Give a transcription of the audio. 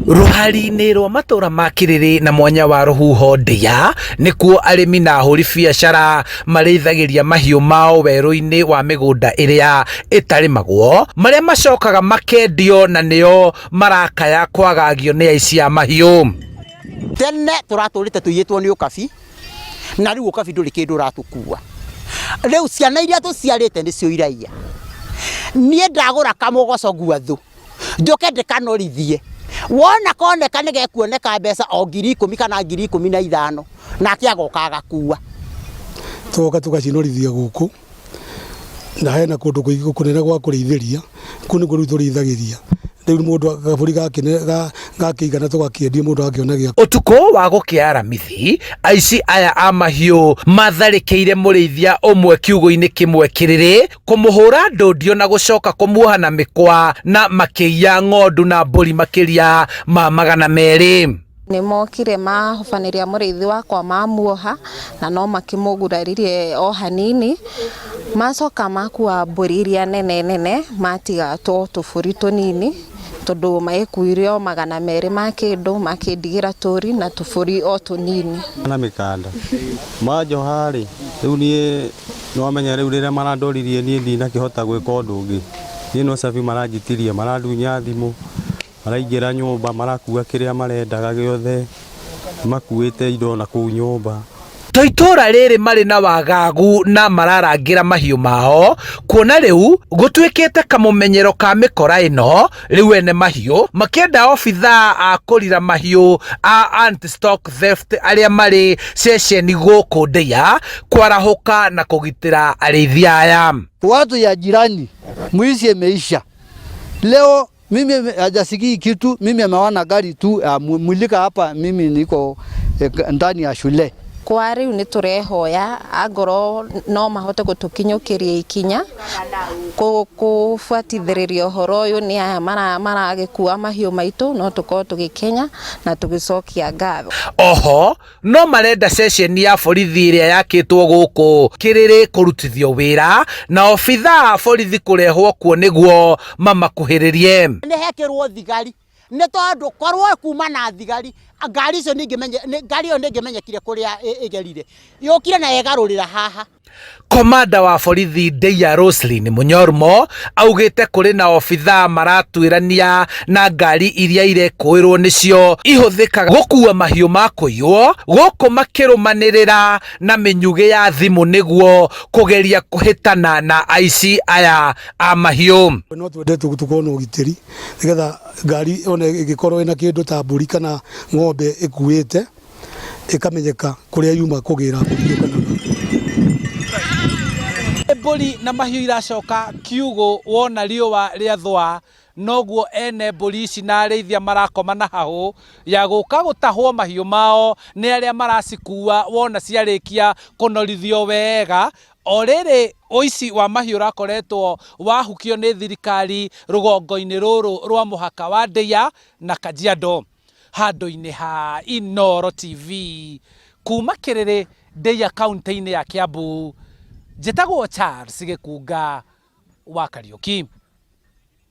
Rũhari-inĩ rwa matũra ma Kĩrĩrĩ na mwanya wa rũhuho Ndĩa nĩkuo arĩmi na ahũri biacara marĩithagĩria mahiũ mao werũ-inĩ wa mĩgũnda ĩrĩa ĩtarĩmagwo, marĩa macokaga makendio na nĩo marakaya kwagagio nĩ aici a mahiũ. Tene tũratũrĩte tũiyĩtwo nĩ ũkabi na rĩu ũkabi ndũrĩ kĩndũ ũratũkua. Rĩu ciana iria tũciarĩte nĩcio iraiya. Niĩ ndagũra kamũgoco guathũ njoke ndĩkanorithie, wona koneka nĩ gekuoneka mbeca o 10,000 kana 15,000, nake agoka agakua. Tũgoka tũgacinorithia gũkũ na hena kũndũ kũingĩ kũnene gwa kũrĩithĩria, kũu nĩkuo rĩu tũrĩithagĩria. Rĩu mũndũ kabũri gakĩigana tũgakĩendia mũndũ agakĩona gĩa. Ũtukũ wa gũkĩa Aramithi, aici aya a mahiũ matharĩkĩire mũrĩithia ũmwe kiugũ-inĩ kĩmwe Kĩrĩrĩ, kũmũhũra ndũndio na gũcoka kũmuoha na mĩkwa na makĩiya ng'ondu na mbũri makĩria ma 200. Nĩ mokire mahobanĩria mũrĩithi wakwa mamuoha na no makĩmũguraririe o hanini, macoka makua mbũri iria nene nene matiga two tũbũri tũnini tondũ magĩkuire o 200 ma kĩndũ makĩndigĩra tũri na tũbũri o tũnini. Na mĩkanda manjoha rĩ, rĩu niĩ nĩwamenya rĩu rĩrĩa marandoririe niĩ ndinakĩhota gwĩka ũndũ ũngĩ, niĩ no cabi maranjitirie, marandunya thimũ, maraingĩra nyũmba marakua kĩrĩa marendaga gĩothe, makuĩte indo na kũu nyũmba. To itũra rĩrĩ marĩ na wagagu na mararangĩra mahiũ mao, kuona rĩu gũtuĩkĩte kamũmenyero ka mĩkora ĩno, rĩu ene mahiũ makĩenda obithaa a kũrira mahiũ a anti-stock theft arĩa marĩ ceceni gũkũ Ndeiya kwarahũka na kũgitĩra arĩithia aya. Watu ya jirani mwizi imeisha leo. Mimi hajasikii kitu, mimi ameona gari tu mulika hapa, mimi niko ndani ya shule. Kwa rĩu nĩ tũrehoya angorwo no mahote gũtũkinyũkĩria ikinya kũbuatithĩrĩria ũhoro ũyũ nĩ aya maragĩkua mahiũ maitũ no tũkorwo tũgĩkenya na tũgĩcokia ngatho. Oho no marenda ceceni ya borithi ĩrĩa yakĩtwo gũkũ Kĩrĩrĩ kũrutithio wĩra na obithaa a borithi kũrehwo kuo nĩguo mamakuhĩrĩrie. Nĩ hekĩrwo thigari nĩ tondũ korwo kuma na thigari ngari icio nĩ ngari ĩyo nĩ ĩngĩmenyekire kũrĩa ĩgerire yũkire na ĩgarũrĩra haha. Komanda wa borithi Ndeia Roselyn Mũnyormo augĩte kũrĩ na obithaa maratuĩrania na ngari iria irekũĩrwo nĩcio ihũthĩkaga gũkua mahiũ ma kũiywo gũkũ makĩrũmanĩrĩra na mĩnyugĩ ya thimũ nĩguo kũgeria kũhĩtana na aici aya a mahiũ. No twende tũkorwo na ũgitĩri nĩgetha ngari ona ĩngĩkorwo ĩna kĩndũ ta mbũri kana ng'ombe ĩkuĩte ĩkamenyeka kũrĩa yuma kũgĩra mbũri ĩyo kana Mbũri na mahiũ iracoka kiugũ wona riũa rĩathũa noguo ene mbũri ici na arĩithia marakoma na hahũ ya gũka gũtahwo mahiũ mao nĩ arĩa maracikua wona ciarĩkia kũnorithio wega. O rĩrĩ ũici wa mahiũ ũrakoretwo wahukio nĩ thirikari rũgongo-inĩ rũrũ rwa mũhaka wa Ndeiya na Kajiado. Handũ-inĩ ha Inooro TV kuma Kĩrĩrĩ Ndeiya kaũntĩ-inĩ ya Kiambu, njĩtagwo Charles Gĩkunga wa Kariũki.